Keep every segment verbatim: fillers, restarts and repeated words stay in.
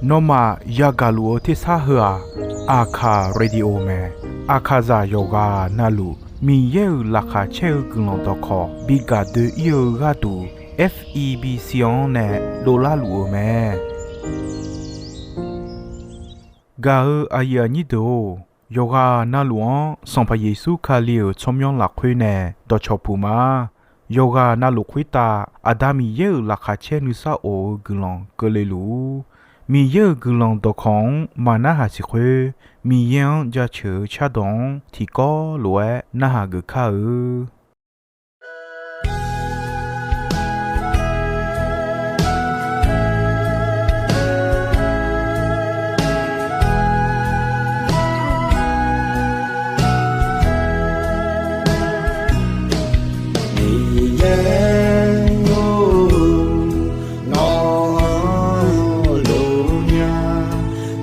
Nawmaf yagaq luf-eu tersar heu-aq, Aqkaq Radio mae. Aqkaqzaq yawqghaq navluf Miqyaer-euq laqkhaq caer-eu guiqlanq dawqkawq bi gaq doe-ir-eu gharduq, F E B C-anr nae dovlar luf-eu mae. Gaq-eu aqyuif aqnyir deuq-or, yawqghaq navluf-anr Sanqpaq Yeqsur Kali-euq tsawrmyanr lafkhoer nae dawqcawq puq ma. Yawqghaq navluf khoertav Aqda Miqyaer-euq laqkhaq caer nuisar of-eu guiqlanq keuvle luf-ur. Miqyaer-euq guiqlanq dawqkawq-anr maqnarhaq siq khoer, Miqyaer-anr jaceuq-eu cardawq-anr tiqkawv lof-aer narhaq geuf kar-eu. Miqyaer-or, nawq-anr lof nya,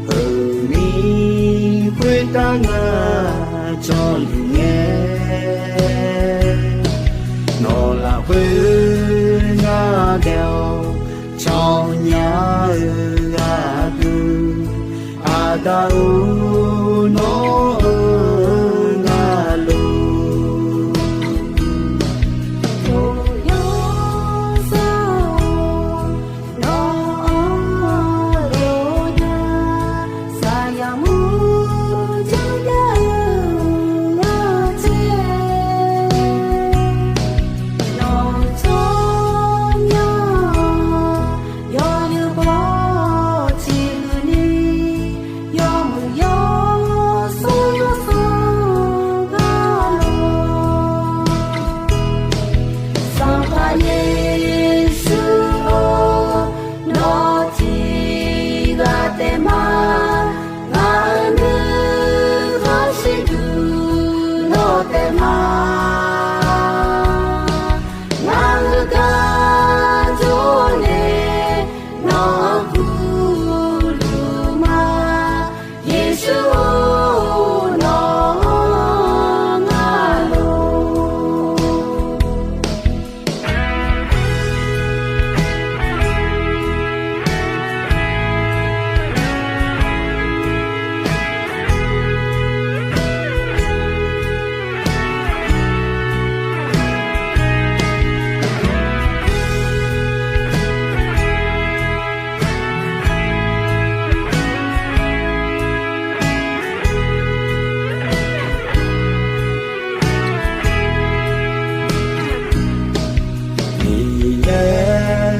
heumir khoertav ngar jawrluf ngae, nawq lafkhoer ngar daef-awr cawnya-eu gharduq, Aqda-or, nawq-anr ngar lof. Yawsanr-or, nawq-anr lof nya, saqyaq mur janrjav-eu ghaqtser, nawq-euq tsawrmyanr yawnyir baw ciqhuiq ni, yawmuiq yawsur yawsanr gar lor. Sanqpaq Yeqsur-or, nawr tiqghaq taef ma, ngaq-euq nuikhanr shirduq nawr taef ma. Ngaq-euq gar jawr nae nawq-anr gurluf ma, Yeqsur-or, nawq-anr ngar lof.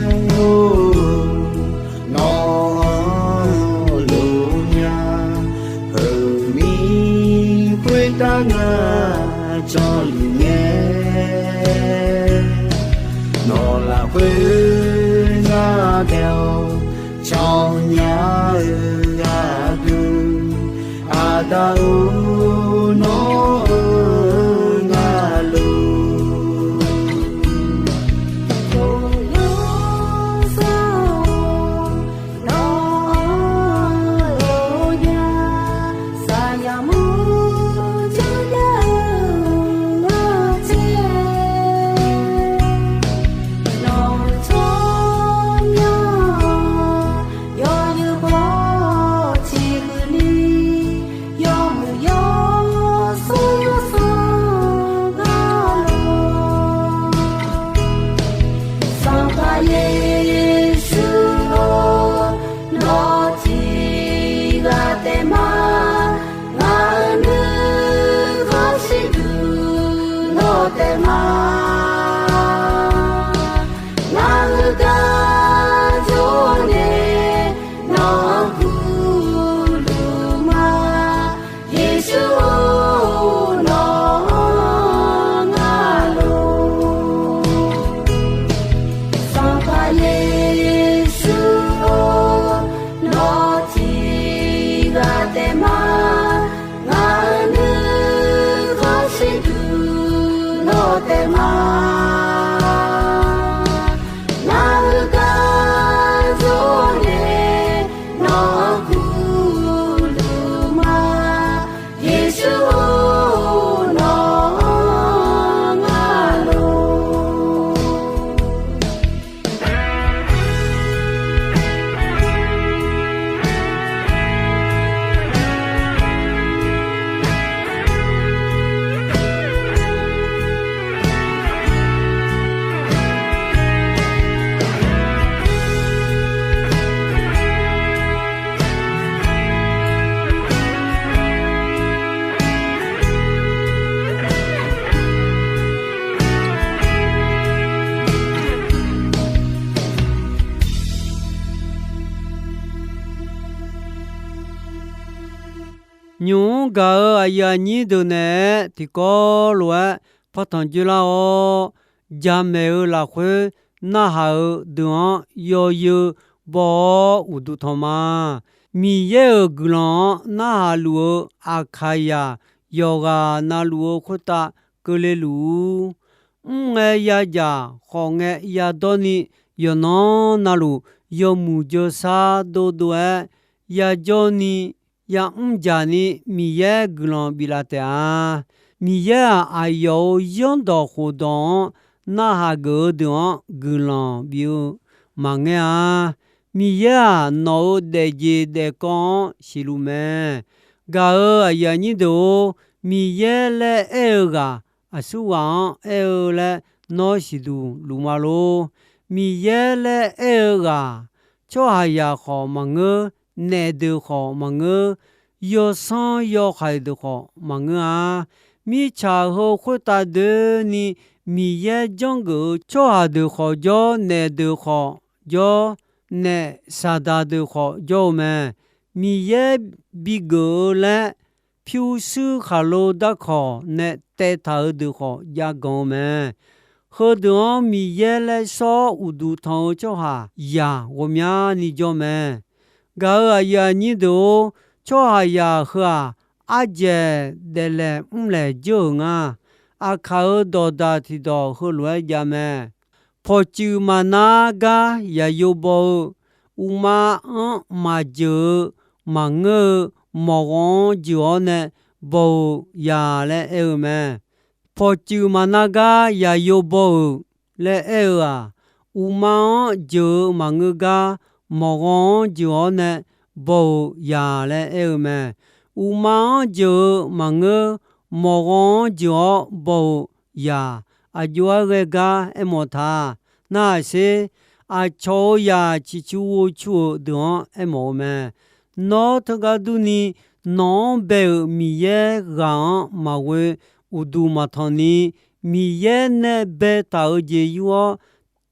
Miqyaer-or, nawq-anr lof nya, heumir khoertav ngar jawrluf ngae, nawq lafkhoer ngar daef-awr cawnya-eu gharduq, Aqda-or, nawq-anr ngar lof. Yawsanr-or, nawq-anr lof nya, saqyaq mur janrjav-eu ghaqtser, nawq-euq tsawrmyanr yawnyir baw ciqhuiq ni, yawmuiq yaw Nymq-mr gaq-euq aqyuif aqnyir deuq naeq-aer tiqkawv lof-aer par tanq dzoerlar-awr, jamaeq-eu lafkhoer narhaq-eu deuq-anr yawyeu baw-awr uqduq tanq ma. Miqyaer-euq guiqlanq-anr narhaq luf-eu Aqkaqyaq yawqghaq navluf-eu khoertav keuvle luf-ur. Mrngae yadzaq, khawf ngae yadawr ni, yawqnan navluf yawmuiq jawrsar dovdov-aer yajawr ni, yamr dzaq ni Miqyaer guiqlanq biflaf taef-a. Miqyaer-aq, aqyawf-euq zanrdawq khofdawq-anr narhaq geuf-eu deuq-anr guiqlanq bif-eu maqngeur-a. Miqyaer-aq, nawq-euq daefjeq daefkawv-anr siqluf mae. Gaq-euq aqyuif aqnyir deuq-or, Miqyaer laer aer-eu ghaq aqsurghaq-anr aer-eu laer nawr siqduq luf ma lor. Miqyaer laer aer-eu ghaq, tsawrhaqzaq khawf maqngeur, naef deuq khawf maqngeur, yawsanr yawhaiq deuq khawf maqngeur-a. Mirtsaq heu khoertav doeni Miqyaer janrgeuf-eu tsawrhaq deuq khawf jawr, naef deuq khawf jawr, naef saqdaq deuq khawf jawr-eu mae. Miqyaer bigeuf-eu laer pyurshuir khaqlo darkawq nae taev taq-euq deuq khawf jav ganq-eu mae. Heudeuq-anr Miqyaer laer sawr-awr uqduq tanq-eu tsawrhaqzaq ghawqmyani jawr mae. Gaq-euq aqyuif aqnyir deuq-or, tsawrhaqzaq heu-aq, ardzaeq daeflaeq mrlaeq dzeur-euq nga. Aqkaq-euq dawqdaq tiqdawq heulof-aer jav mae. Pawqtsuif maqnar gar yaqyo baw-eu, uqma-anr maqjeuq-eu maqngeur-eu, mawqghanq-anr jeuq-awr nae baw-eu ya laer aer-eu mae. Pawqtsuif maqnar gar yaqyo baw-euq laer aer-eu-aq, uqma-anr jeuq-eu maqngeur gar, mawqghanq-anr jeuq-awr nae baw-eu ya laer aer-eu mae. Uqma-anr jeuq-eu maqngeur, mawqghanq-anr jeuq-awr baw-eu ya, aqjox-aer ghae gar aermawf ta. Narhaq sher, aqcawq-euq zaq ciqcur ghovcur-euq deuq-anr aermawf-eu mae. Nawr teugar durni, nawq-anr bae-euq Miqyaer ghaq-anr maqghoe uqduq maqtanq ni, Miqyaer nae baetaq-euq jeq yur-awr,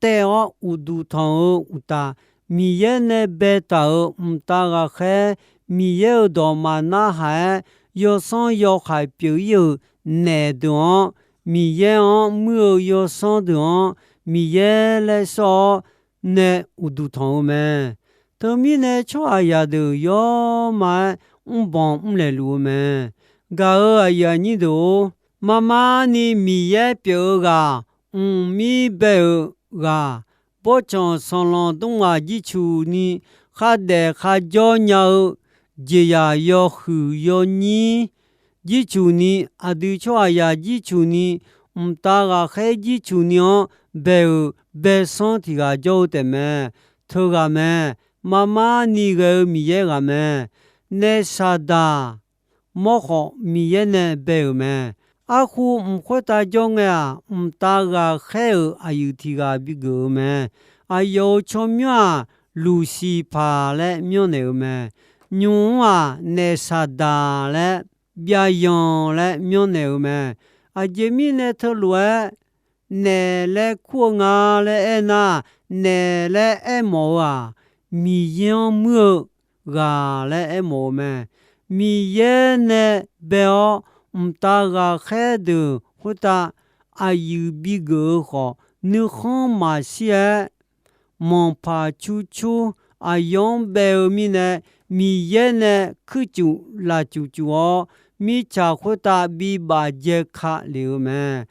taev-awr uqduq tanq-eu uqtaf, Miqyaer nae baetaq-euq mqtav ghaqkhaer, Miqyaer-euq dawq maqnarhaq-aer, yawsanr yawhaiq pyeuf-ir-euq naef deuq-anr, Miqyaer-anr muir-eu yawsanr deuq-anr, Miqyaer laer sawr-awr nae uqduq tanq-eu mae. Teumirnae tsawrhaqzaq deuq yawrma-aer mrbanq mrlaeq luf-eu mae. Gaq-euq aqyuif aqnyir deuq-or, marmar ni Miqyaer pyeuf-eu ghaq, mqmir bae-euq ghaq, bawrtsanq sanqlanq dmrghaq jircuq ni khardaef kharjawr nya-eu jeqzaq yawhuiq yawnyir jircuq ni, aqdui tsawrhaqzaq jircuq ni, mqtav ghaqkhaer jircuq ni-anr bae-euq baesanr tiq ghaq jawr-eu taefmae. Teughaq mae. Marmar ni ghae-eu Miqyaer ghaq mae. Naef saqdaq mawrkhawf Miqyaer nae bae-euq mae. Arkhu mq khoertav jawr ngae-aq, mqtav ghaqkhaer-euq aqyuif tiq ghaq bigeuf-eu mae. Aqyawf-euq tsawrmyanr-aq, Luqsiqpaq laer myanrnaeq-eu mae. Nymq-mr-aq, naef saqdaq laer, byavyanq laer myanrnaeq-eu mae. Aqjeq mirnae teulof-aer naef laer kur-eu nga laer aernar, naef laer aermawf-eu-aq, Miqyaer-anr muir-eu ghaq laer aermawf-eu mae. Miqyaer nae bae-awr mqtav ghaqkhaer deuq khoertav aqyuif bigeuf-eu khawf, nuikhanr maqshir-aer, manqpaq curcur aqyawf-anr bae-eu mirnae, Miqyaer nae kuircuf lafcuf cuf-awr, mirtsaq khoertav bibaf jae ka lef-eu mae.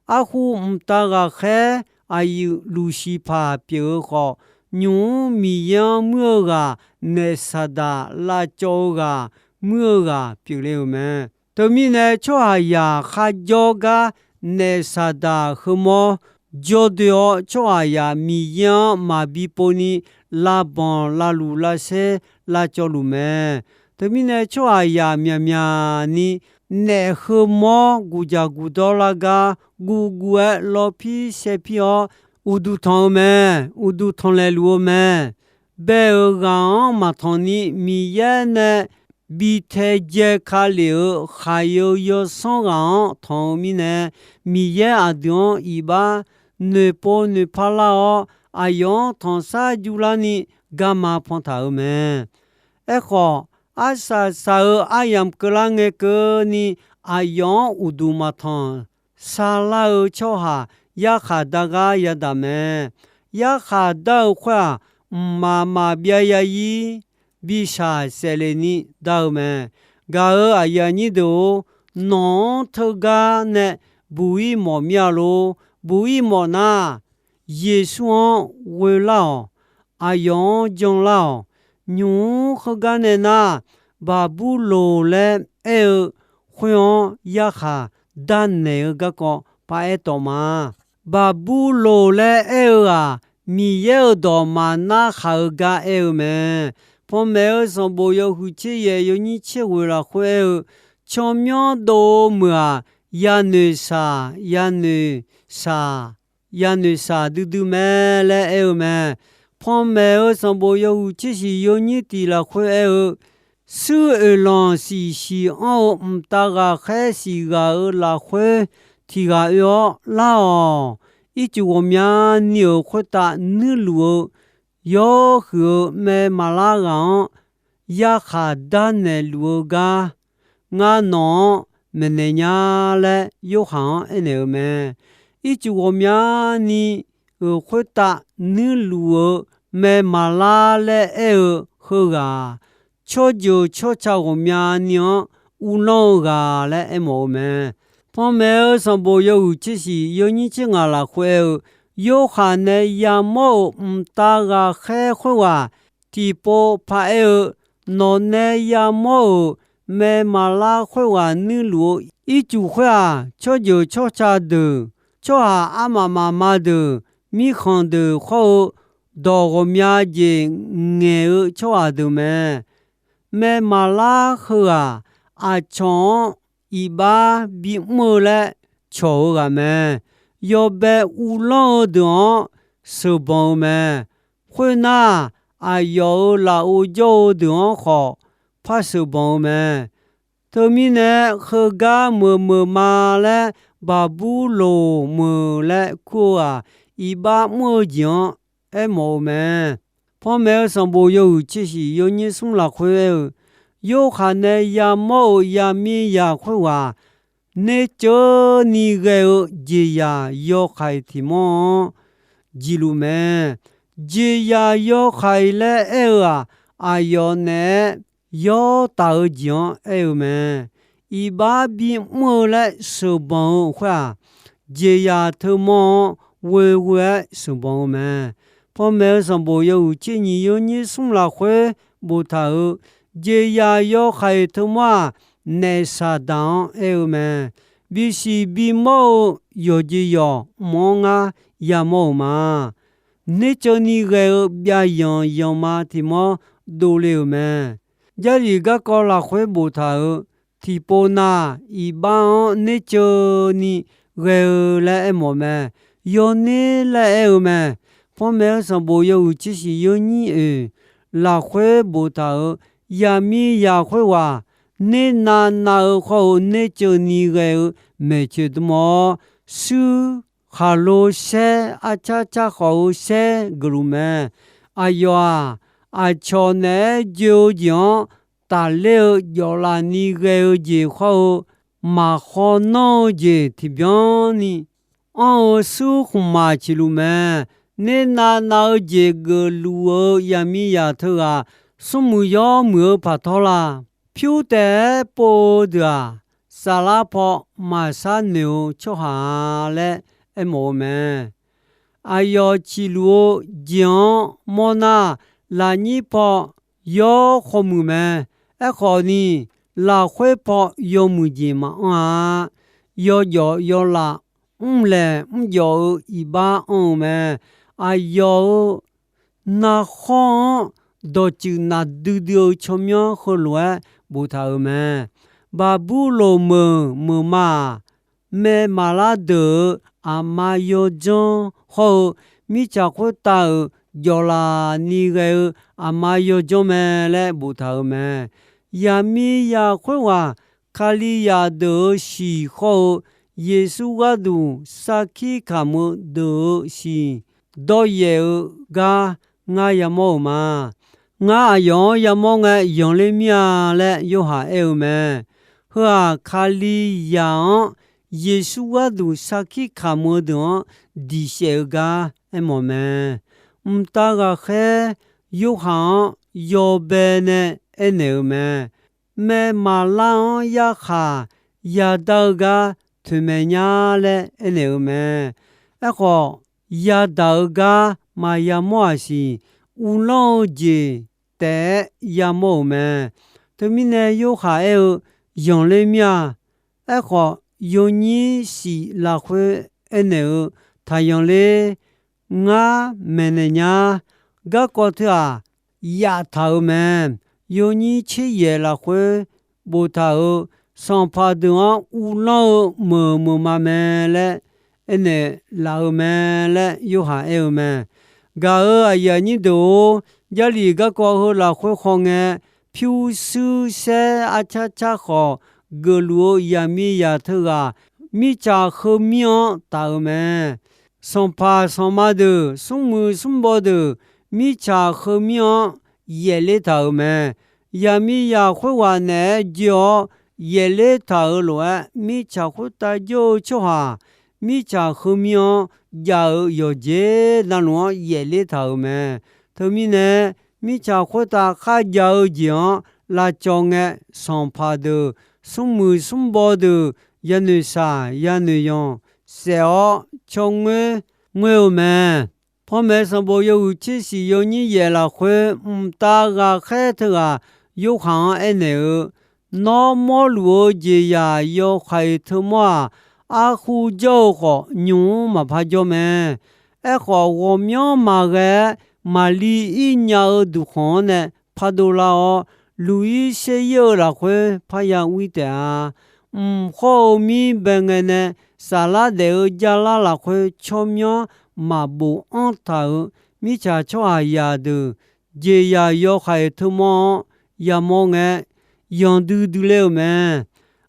Arkhu mqtav ghaqkhaer aqyuif Luqsiqpaq pyeuf-eu khawf, nymq-mr Miqyaer-anr muir-eu ghaq, naef saqdaq lavcawv-eu ghaq, muir-eu ghaq pyeufle-euq mae. Teumirnae tsawrhaqzaq kharjawr gar naef saqdaq heumawr jawrdoe-awr, tsawrhaqzaq Miqyaer-anr maqbi povni, lavbanq lavluf lavsaer lavcawv luf mae. Teumirnae tsawrhaqzaq myaqmyaq ni naef heumawr guqjaq guqdawr lar gar, guvguv-aer lawpir saepir-awr uqduq tanq-eu mae. Uqduq tanqlaeq luf-eu mae. Bae-euq ghaq-anr maqtanq ni, Miqyaer nae bi tae jae ka lef-euq khaq-eu yawsanr ghaq-anr tanq-eu mirnae, Miqyaer aqdui-anr iqbax noeqpov noeqpar lar-awr, aqyawf-anr tanqsar jurlarni garma pantaq-euq mae. Aerkhawf, Arsaq saq-euq aryamq keuvlar ngae keuvni, aqyawf-anr uqduq maqtanq sarlar-eu tsawrhaq yarkhaq dar gar yadaq mae. Yarkhaq dar-eu khoer-aq, mqmaq maqbyav ya-ir, bishaq saefle ni dar-eu mae. Gaq-euq aqyuif aqnyir deuq-or, nawq-anr teugar nae buq-ir mawf mir-a lor. Buq-ir mawf nar, Yeqsur-anr ghoelar-awq. Aqyawf-anr janlar-awq. Nymq-mr heugar nae nar, Baqburloq laer aer-eu khoer-anr yarkhaq darnaeq-eu garkawv paraer tawf ma. Baqburloq laer aer-eu-aq, Miqyaer-euq dawq maqnar khaq-eu gar aer-eu mae. Panmaeq-eu sanqbof yawhuiq tser yaef yawnyir tser ghoeq lafkhoer aer-eu, tsawrmyanr dov-eu meuq-aq, yanoeq shaq, yanoeq shaq, yanoeq shaq duidui mae laer aer-eu mae. Panmaeq-eu sanqbof yawhuiq tser shiq yawnyir tiq lafkhoer aer-eu, shuir oeqlanq siqsiq anr-eu mqtav ghaqkhaer siq ghaq-euq lafkhoer tiq ghaq oe-awr lar-awq. Ircuf ghawqmyani-euq khoertav nuirluf-eu yawhuiq-eu mae maqlar ghaq-anr yarkhaq darnaeq luf-eu gar, ngar nawq-anr maeqnaeq nya laer Yorhaq-anr aernaeq-eu mae. Ircuf ghawqmyani-euq khoertav nuirluf-eu mae maqlar laer aer-eu heughaq-aq, tsawrjeuq tsawrca ghawqmyani-anr uvlanr-eu ghaq laer aermawf-eu mae. Panmaeq-eu sanqbof yawhuiq tser shiq yawnyir tser ngaq lafkhoer aer-eu, Yorhaq nae yamawr-euq mqtav ghaqkhaer khoerghaq tiqpov paraer-eu, nawq nae yamawr-euq mae maqlar khoerghaq nuirluf-eu ircuf khoer-aq, tsawrjeuq tsawrca deuq, tsawrhaq armaf mafma deuq, mirkhanq deuq khawr-eu dawq ghawqmya jeq ngaeq-eu tsawrhaq deuq mae. Mae maqlar heughaq aqcawq-anr iqbax bimr-eu laer cawq-eu ghaq mae. Yawbae uvlanr-eu deuq-anr sheuqbanq-eu mae. Khoernar, aqyawf-euq lafov jawr-eu deuq-anr khawf par sheuqbanq-eu mae. Teumirnae, heugar meuq meuq ma laer Baqburloq meuq laer kur-eu-aq, iqbax mr-eu jeq-anr aermawf-eu mae. Panmaeq-eu sanqbof yawhuiq tser shiq yawnyir smr lafkhoer aer-eu, Yorhaq nae yamawr-euq yaqmiqzaq khoerghaq nerceuv ni ghae-eu jeqzaq yawkaq-iq tiq mawr-anr jeqluf mae. Jeqzaq yawkaq-iq laer aer-eu-aq, aqyawf naeq-aer yawr taf-eu jeq-anr aer-eu mae. Iqbax bimr-eu laer sheuqbanq-eu khoer-aq, jeqzaq teumawr-anr ghoeghoe-aer sheuqbanq-eu mae. Panmaeq-eu sanqbof yawhuiq tser nyiq yawnyir smr lafkhoer boftaq-euq, jeqzaq yawkaq-iq teumawr-aq, naef Saqdaq-anr aer-eu mae. Bisiq bimawr-eu yawqjeq yawq mq-anr ngar yamawr-euq ma. Nerceuv ni ghae-eu byavyanq yanqma tiq mawr dovle-euq mae. Jarlif garkawv lafkhoer boftaq-euq, tiqpov nav iqbax-anr nerceuv ni ghae-eu laer aermawf mae. Yawner laer aer-eu mae. Panmaeq-eu sanqbof yawhuiq tser shiq yawnyir oeq lafkhoer boftaq-euq, yaqmiqzaq khoerghaq nernav nav-eu khawr-eu nerceuv ni ghae-eu maeqtsoeq dmawr-awr, shuir khaqlo saer arcar car khawf-eu saer geufluf mae. Aqyawf-aq, aqcawq naeq-aer joe-eu jeq-anr tafler-eu jawflaf ni ghae-eu jeq khawr-eu maqkhawr nanr-eu jeq tiqbyan ni anr-eu shuir khmqmaq ciqluf mae. Nernav nav-eu jeq geufluf-eu yaqmiqzaq teughaq smrmuiq yawmuiq-eu paqtawrlaq, pyur taef-aer pov-eu deuq-aq, saflar paw maqshar noeq-eu tsawrhaq-a laer aermawf-eu mae. Aqyawf ciqluf-eu jeq-anr mawrnar, lafnyir paw yawr khawmuiq mae. Aerkhawf ni, lafkhoer paw yawmuiq jeq maqanr-a. Yawjawf yawlaf mrlaeq mrjawf-eu iqbax anr-eu mae. Aqyawf-euq narkhawr-anr dawqtsuif naqdui dui-eu tsawrmyanr heulof-aer boftaq-euq mae. Baqburloq meuq meuq ma-aq, mae maqlar deuq-euq aqma yawdzanr hawr-eu, mirtsaq khoertav-euq jawflaf ni ghae-eu aqma yawdzanr mae laer boftaq-euq mae. Yaqmiqzaq khoerghaq Kalizaq deuq-euq shiq hawr-eu, Yeqsur gharduq sarkir kamq-eu deuq-euq shiq dawryaef-eu gar ngar yamawr-euq ma. Ngar aqyawf-anr yamawr ngae yanqler mir-a laer Yorhaq aer-eu mae. Heu-aq, Kalizaq-anr Yeqsur gharduq sarkir kamq-eu deuq-anr diqsaef-eu gar aermawf mae. Mqtav ghaqkhaer Yorhaq-anr yawbae nae aernaeq-eu mae. Maermaq lar-anr yarkhaq yada-eu gar toeqmaeq nya laer aernaeq-eu mae. Aerkhawf, yadaq-eu gar maqya mawr-aq siq, uvlanr-eu jeq taef-aer yamawr-euq mae. Teumirnae Yorhaq aer-eu, yanqler mir-a. Aerkhawf, yawnyir shif lafkhoer aernaeq-eu, taqyanq ler. Ngar maeqnaeq nya. Garkawv teu-aq, yaftaq-euq mae. Yawnyir tser yaef lafkhoer boftaq-euq, sanqpaq deuq-anr uvlanr-eu meuq meuq ma mae laer aernaeq laf-eu mae laer Yorhaq aer-eu mae. Gaq-euq aqyuif aqnyir deuq-or, Jarlif garkawv heu lafkhoer khawngae, pyurshuir saer arcar car khawf geufluf-eu yaqmiqzaq teughaq, mirtsaq heumir-anr taf-euq mae. Sanqpaq sanqma deuq, smrmuiq smrbaw deuq, mirtsaq heumir-anr yaefler taq-euq mae. Yaqmiqzaq khoerghaq naeq-aer joe-awr yaefler taq-euq lof-aer, mirtsaq khoertav jawr-eu tsawrhaq, mirtsaq heumir-anr jav-eu yawqjeq navluf-anr yaefler taq-euq mae. Teumirnae, mirtsaq khoertav kharjav-eu jeq-anr lavcawv ngae, sanqpaq deuq, smrmuiq smrbaw deuq, yanoeq shaq yanoeq yanq saef-awr tsawrngoer ngoer-eu mae. Panmaeq sanqbof yawhuiq tser shif yawnyir yaef lafkhoer, mqtav ghaqkhaer teughaq Yorhaq-anr aernaeq-eu, Nawr mawrluf-eu jeqzaq yawkhaeq teumawr-aq, arkhu jawr-eu khawf, nymq-mr maqpar jawr mae. Aerkhawf, ghawqmyanr maqghae-aer maqli ir nya-eu duqkhanq-anr nae pardov lar-awr, luq-ir ser-ir-eu lafkhoer parya ur-ir taef-a. Mq khawr-eu mir bae ngae nae, saflar daef-eu jarlar lafkhoer tsawrmyanr maqbof anr taq-euq mirtsaq tsawrhaqzaq deuq, jeqzaq yawkhaeq teumawr-anr yamawr ngae, yanqdui dui le-euq mae.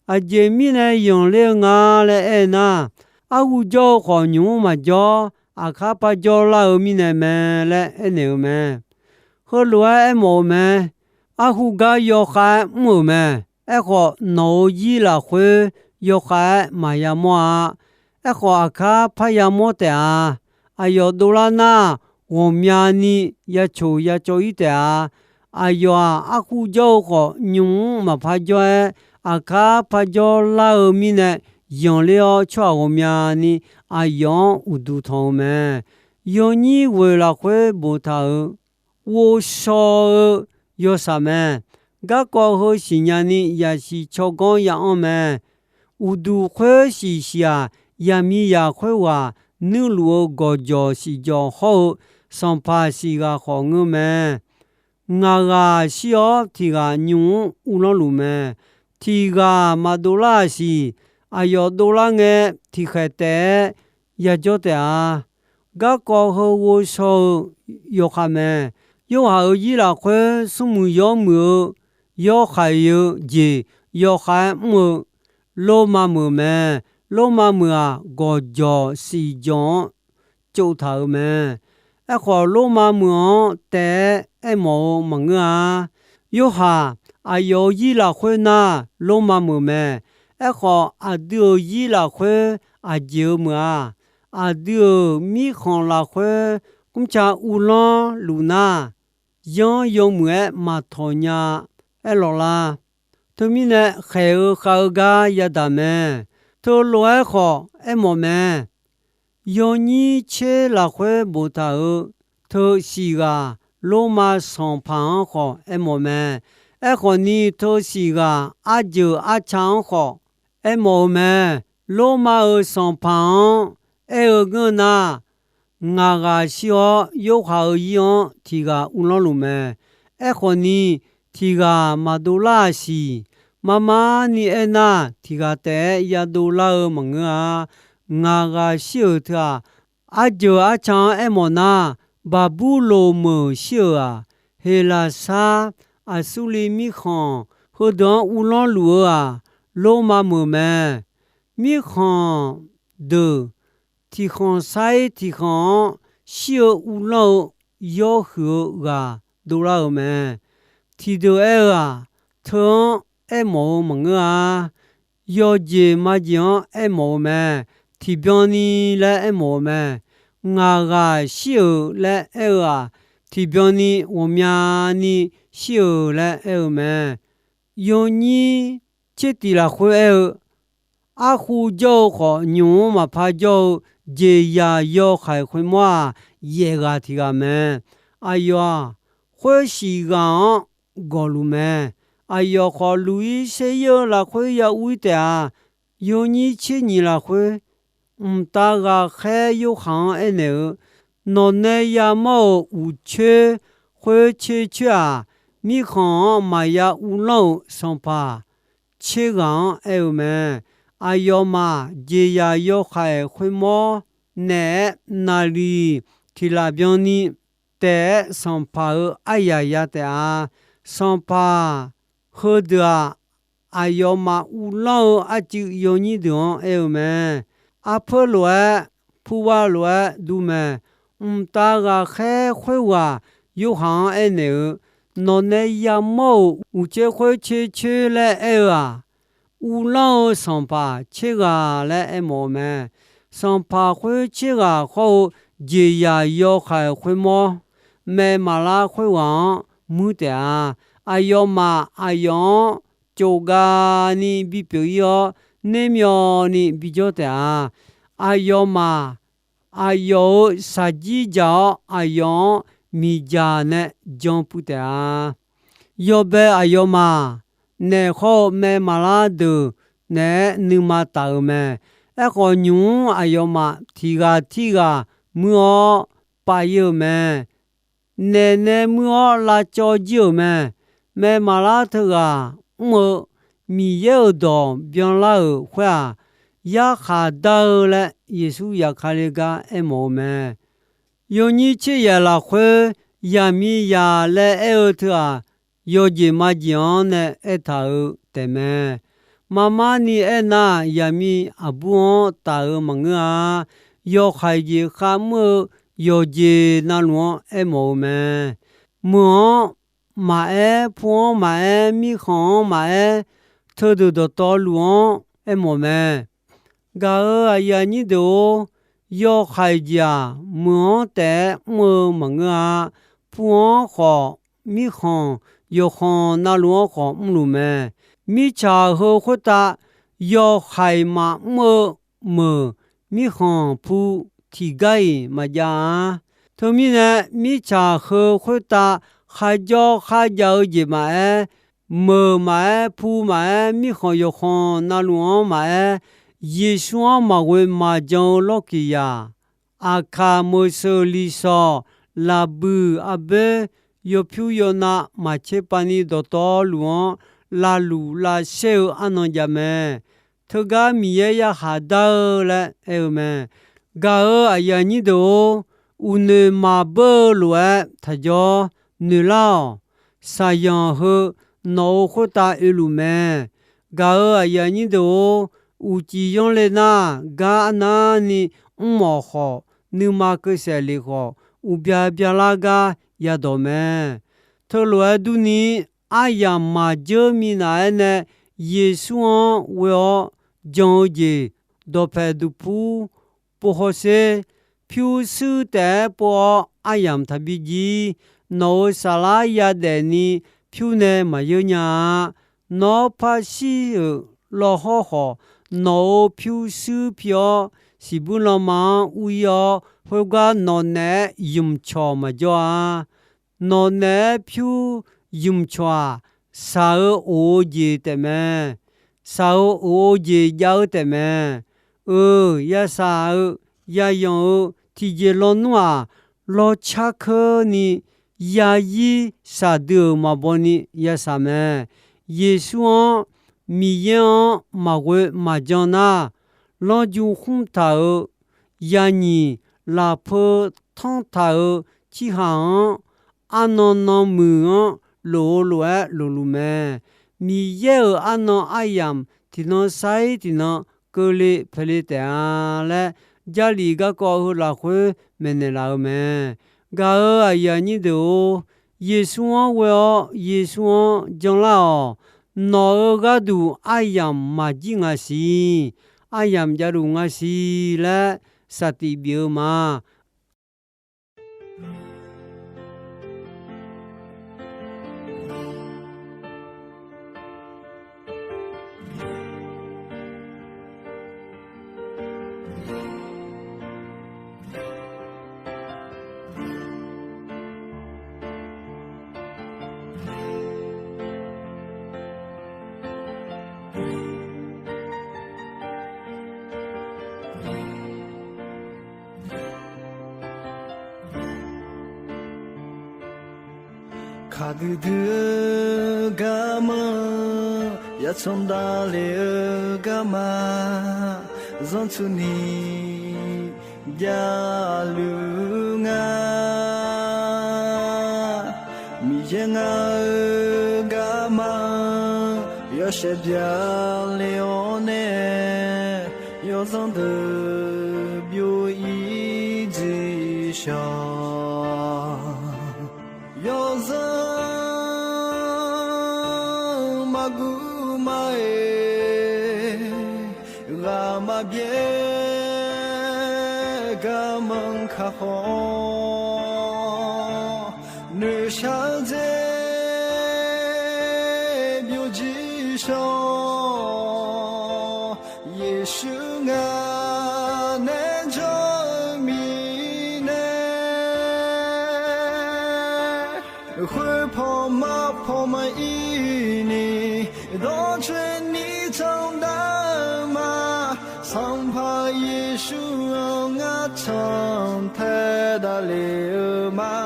Aqjeq mirnae yanqler-eu nga laer aer nar, arhu jawr-eu khawf, nymq-mr maqjawr, aqkar par jawrlar-eu mirnae mae laer aernaeq-eu mae. Heulof-aer aermawf-eu mae. Arhu gar yawkhav-aer mr-euq mae. Aerkhawf, nawq-euq zir lafkhoer yawkhav-aer maqya mawr-a. Aerkhawf, aqkar parya mawr taef-a. Aqyawf dovlar nar, ghawqmyani ya coq ya cawv-ir taef-a. Aqyawf-aq, arhu jawr-eu khawf, nymq-mr maqpar jawr-aer, aqkar par jawrlar-eu mirnae, yanqler-awr tsawrhaq ghawqmyani aqyawf-anr uqduq tanq-eu mae. Yawnyir ghoeq lafkhoer boftaq-euq, ghovshaw-eu yawshaq mae. Garkawv heu siqnya ni yasiq tsawrganr ya anr mae. Uqduq khoer siq siq-aq, yaqmiqzaq khoerghaq nuirluf-eu gawqjawq siqjawq hawr-eu sanqpaq siq ghaq khawf ngeur mae. Ngaq ghaq shir-awr tiq ghaq nymq-mr uvlanr luf mae. Tiq ghaq maqdov lar-aq siq, aqyawf dovlar ngae tiqkhaeq taef-aer yajawr taef-a. Garkawv heu ghovshaw-eu yawkhav mae. Yorhaq-euq zir lafkhoer smrmuiq yawmuiq-eu yawkhaeq-eu jeq yawkhav-aer mr-eu Lormav meuq mae. Lormav meuq-aq, gawqjawq siqjawq-anr tsovtaq-euq mae. Aerkhawf, Lormav meuq-anr taef-aer aermawf-eu maqngeur-a. Yorhaq aqyawf-euq zir lafkhoer nar, Lormav meuq mae. Aerkhawf, aqdui-euq zir lafkhoer aqjeq-eu meuq-a. Aqdui-euq mirkhanq lafkhoer mrca uvlanr luf nar, yanr yawmuiq-aer maqtawq nya-a. Aerlawq lar. Teumirnae, khaeq-eu khav-eu gar yadaq mae. Teulof-aer khawf aermawf mae. Yawnyir tser lafkhoer boftaq-euq teu siq ghaq Lormav sanqpaq-anr khawf aermawf mae. Aerkhawfni, teu siq ghaq arjeuq arca-anr khawf aermawf-eu mae. Lormav-euq sanqpaq-anr aer-eu ngeur nar, ngaq ghaq shir-awr Yorhaq-euq zir-anr tiq ghaq uvlanr luf mae. Aerkhawfni, tiq ghaq maqdov lar-aq siq. Mar mar ni aernar, tiq ghaq taef-aer yadov lar-eu maqngeur-a. Ngaq ghaq shir-euq teu-aq, arjeuq arca-anr aermawf nar, Baqburloq meuq shir-euq-aq, Heqlaqsar, Aqsurliv mirkhanq, heudeuq-anr uvlanr luf-eu-aq, Lormav meuq mae. Mirkhanq deuq tiqkhanq sair tiqkhanq-anr shir-eu uvlanr-eu yawhuiq-eu ghaq dovlar-euq mae. Tiqdeuq aer-eu-aq, teu-anr aermawf-eu maqngeur-a. Yawjeq majeq-anr aermawf-eu mae. Tiqbyan ni laer aermawf-eu mae. Ngaq ghaq shir-euq laer aer-eu-aq, tiqbyan ni ghawqmyani shir-euq laer aer-eu mae. Yawnyir tser tif lafkhoer aer-eu, arkhu jawr-eu khawf, nymq-mr maqpar jawr-eu jeqzaq yawhaiq khoermawr-aq, yaef ghaq tiq ghaq mae. Aqyawf-aq, khoersiq ghaq-anr gawqluf mae. Aqyawf khawf, luq-ir ser-ir-eu lafkhoer ya ur-ir taef-a. Yawnyir tser nyiq lafkhoer, mqtav ghaqkhaer Yorhaq-anr aernaeq-eu, Nawqnae yamawr-euq uqcoer khoer tser coer-aq, mirkhanq-anr maqya uvlanr-euq sanqpaq tser ghaq-anr aer-eu mae. Aqyawfmaf jeqzaq yawhaiq khoermawr naeq-aer naqliq tiq laf byanni taef-aer sanqpaq-euq aryaq ya taef-a. Sanqpaq heudeuq-aq, aqyawfmaf uvlanr-eu arcuiv yawnyir deuq-anr aer-eu mae. Arpeur lof-aer, purvar lof-aer dur mae. Mqtav ghaqkhaer khoerghaq Yorhaq-anr aernaeq-eu, Nawqnae yamawr-euq uqcoer khoer tser coer laer aer-eu-aq, uvlanr-eu sanqpaq tser ghaq laer aermawf-eu mae. Sanqpaq khoer tser ghaq hawr-eu jeqzaq yawhaiq khoermawr, maeq maqlar khoerghaq-anr muir taef-a. Aqyawfmaf aqyawf-anr cofgav ni bipyeuf-ir-awr, nermyawvni bijawr taef-a. Aqyawfmaf aqyawf-euq shaqjir dzaq-awr, aqyawf-anr miqdzaq nae jan puiv taef-a. Yawbae aqyawfmaf naef hawr-eu maeq maqlar deuq naeq-aer nuima taf-euq mae. Aerkhawf, nymq-mr aqyawfmaf tiq ghaq tirghaq muir-awr pav-ir-eu mae. Naef nae muir-awr lavcawv jir-euq mae. Maeq maqlar teughaq mr-eu Miqyaer-euq dawq byanlar-euq khoer-aq, yarkhaq dar-eu laer Yeqsur Yaqkali gar aermawf-eu mae. Yawnyir tser yaeq lafkhoer, yaqmiqzaq laer aer-eu teu-aq, yawjeq majeq-anr nae aertaq-eu taefmae. Marmar ni aernar, yaqmiq aqbur-anr taf-eu maqngeur-a. Yawhaiq jeq kharmr-eu yawqjeq navluf-anr aermawf-eu mae. Meuq-anr maqaer, pu-anr maqaer, mirkhanq-anr maqaer, teudeuq dawqtawvluf-anr aermawf mae. Gaq-euq aqyuif aqnyir deuq-or, yawhaiq jeq-aq, meuq-anr taef-aer mr-eu maqngeur-a. Pu-anr khawf, mirkhanq yawqkhanq navluf-anr khawf mrluf mae. Mirtsaq heu khoertav yawhaiq maqmr-eu meuq, mirkhanq pu tiqgar-iq maqjav-a. Teumirnae, mirtsaq heu khoertav kharjawr kharjav-eu jeq maqaer, meuq maqaer, pu maqaer, mirkhanq yawqkhanq navluf-anr maqaer, Yeqsur-anr maqghoe maqjan-eu lawrkiqzaq, aqkaq, meuqseuq, liqsawq, laqbuiq, arboer, yawpyur yawnav, maqtser pav ni dawqtawvluf-anr lavluf lavshaer-eu arnan jav mae. Teugar Miqyaer yarkhaq dar-eu laer aer-eu mae. Gaq-euq aqyuif aqnyir deuq-or, uqnoeq maqbeur-eu lof-aer taqjawr, noeqlar-awq. Shaqzanq heu nawq-euq khoertav oeluf mae. Gaq-euq aqyuif aqnyir deuq-or, uqcif yanr le nar, gar arnavni mrmawf khawf, nuima keuv saef lef khawf, uqbya byalar gar yadawq mae. Teulof-aer durni, aryamq maqdzeur minav-aer nae Yeqsur-anr ghoe-awr jan-eu jeq, dawqpaeq duqpur pov hawsher, pyurshuir taef-aer pov-awr aryamq taqbi jir. Nawq-euq saflar yadaef ni pyur nae maqyeur nya-a. Nawr parshir-euq lawhawr khawf, nawq-euq pyurshuir pi-awr, siqbuir lanma-anr ur-ir-awr, khoergar nawq naeq-aer ymqcawq maqjawr-a. Nawq naeq-aer pyur ymqcawq-aq, shaq-eu of-eu jeq taefmae. Shaq-eu of-eu jeq jav-eu taefmae. Euq, yashaq-eu, yayanq-eu tiqjeq lawnmr-aq, lawrcar keurni yazir shaqdui-euq maqbaw ni yashaq mae. Yeqsur-anr, Miqyaer-anr maqghoe maqjan nar, lanrju khmr taq-euq, yanyiq lafpeu tanr taq-euq cirhaq-anr, arnan nanmuiq-anr lof-eu lof-aer lofluf mae. Miqyaer-euq arnan aryamq tiqnan sair tiqnan keuvle paeqle taef-a laer, Jarlif garkawv heu lafkhoer maeqnaeq laf-eu mae. Gaq-euq aqyuif aqnyir deuq-or, Yeqsur-anr ghoe-awr Yeqsur-anr janlar-awq. Nawq-euq gharduq aryamq maqjir nga siq. Aryamq javluf nga siq laer saqtiq bif-eu ma. Kaqdui dui-eu garma, yatanq davlef-eu garma, zanrtsuini javluf nga. Miqyaer ngar-eu garma, yawshaef byaqlef-awr nae, yawzanr deuq byov-ir dziq shawq. Yawzanr maqguv ma-aer, ghaq maqbyaer garmanr kakhof, noeqshaq-eu dzer byovjir shawq. Yeqsur ngar nae jawr-eu mirnae, khoerpaw marpaw maqir ni, dawrcoeni candav-eu ma. Sanqpaq Yeqsur-anr ngar cantae davlef-eu ma.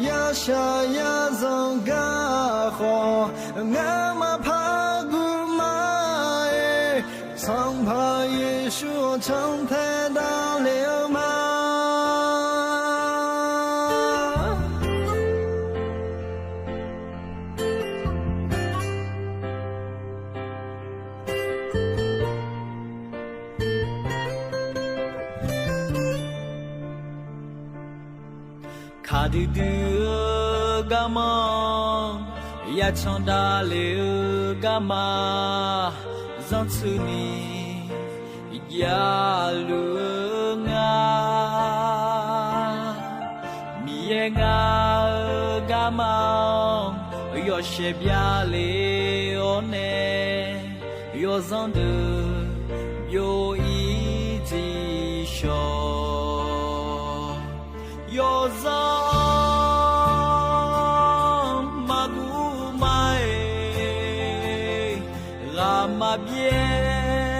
Yashaq yazanq garkhawf, ngar maqpar guv ma-aer, Sanqpaq Yeqsur-anr cantae davlef-eu ma. Kaqdui dui-eu garma, yatanq davlef-eu garma, zanrtsuini javluf-eu nga. Miqyaer ngar-eu garma-anr, yawshaef byaqlef-awr nae, yawzanr deuq byov-ir dziq shawq. Yawzanr maqguv ma-aer, ghaq maqbyaer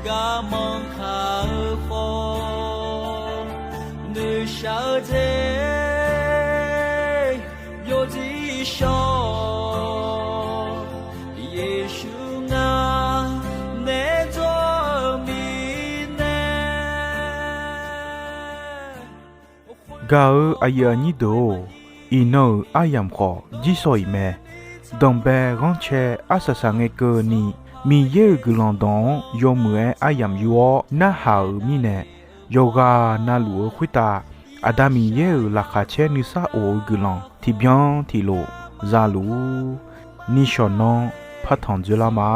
garmanr kaq-eu khawf, noeqshaq-eu dzer byovjir shawq. Yeqsur ngar nae jawr-eu mirnae. Gaq-euq aqyuif aqnyir deuq-or, iqnan-euq aryamq khawf jirsawq iq mae. Danqbae ghanrcae arsaq saqngae keuvni, Miqyaer-euq guiqlanq dawq-anr yawmuiq-aer aryamq yur-awr narhaq-euq mirnae, yawqghaq navluf-eu khoertav Aqda Miqyaer-euq laqkhaq caer nuisar of-eu guiqlanq tiqbyan tiqlof zaluf-ur. Nishawq nanr partanq dzoerlar ma.